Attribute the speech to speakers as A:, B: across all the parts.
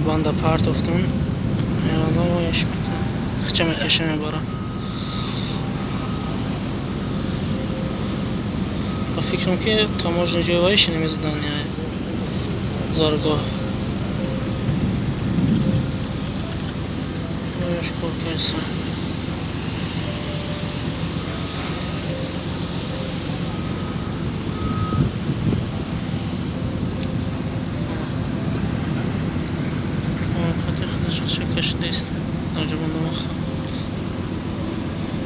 A: Банда партофтан, еш мекунам, хича мекаша, мебарам. Ба фикрам, ки таможня ҷои вайш инами здания гузаргоҳ оёш кор кайса. Қати худаш хиша кашидааст, дар ҷо банда махтам,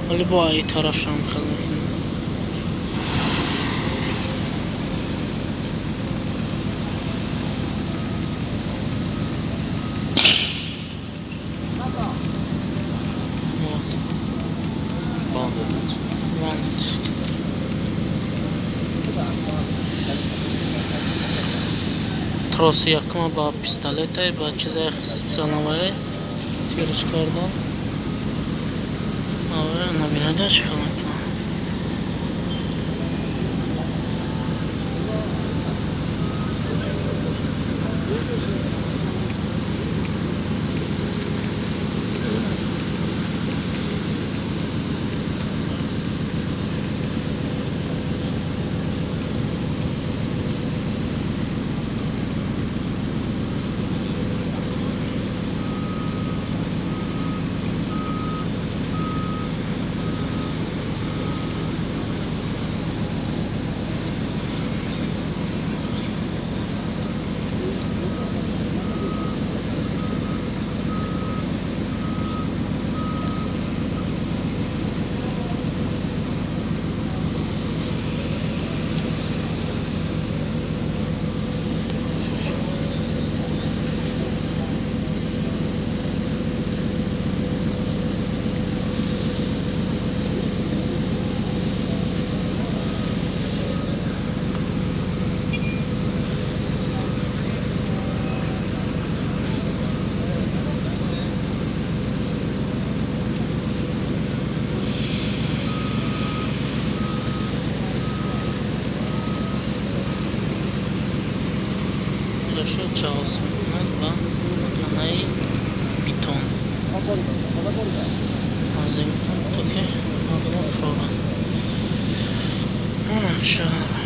A: вале бо ай тарафшам хел мекунем. Вот.
B: Bandit.
A: Bandit. Троси якума ба пистолете, ба чизаи специальновае тирш кардан. Аве набинада чӣ хел мекунам. Худашро ҷавз мекунад ба танаи бетон, наздик мекунад, то ки мардумо фуроранд. Ана шаҳр.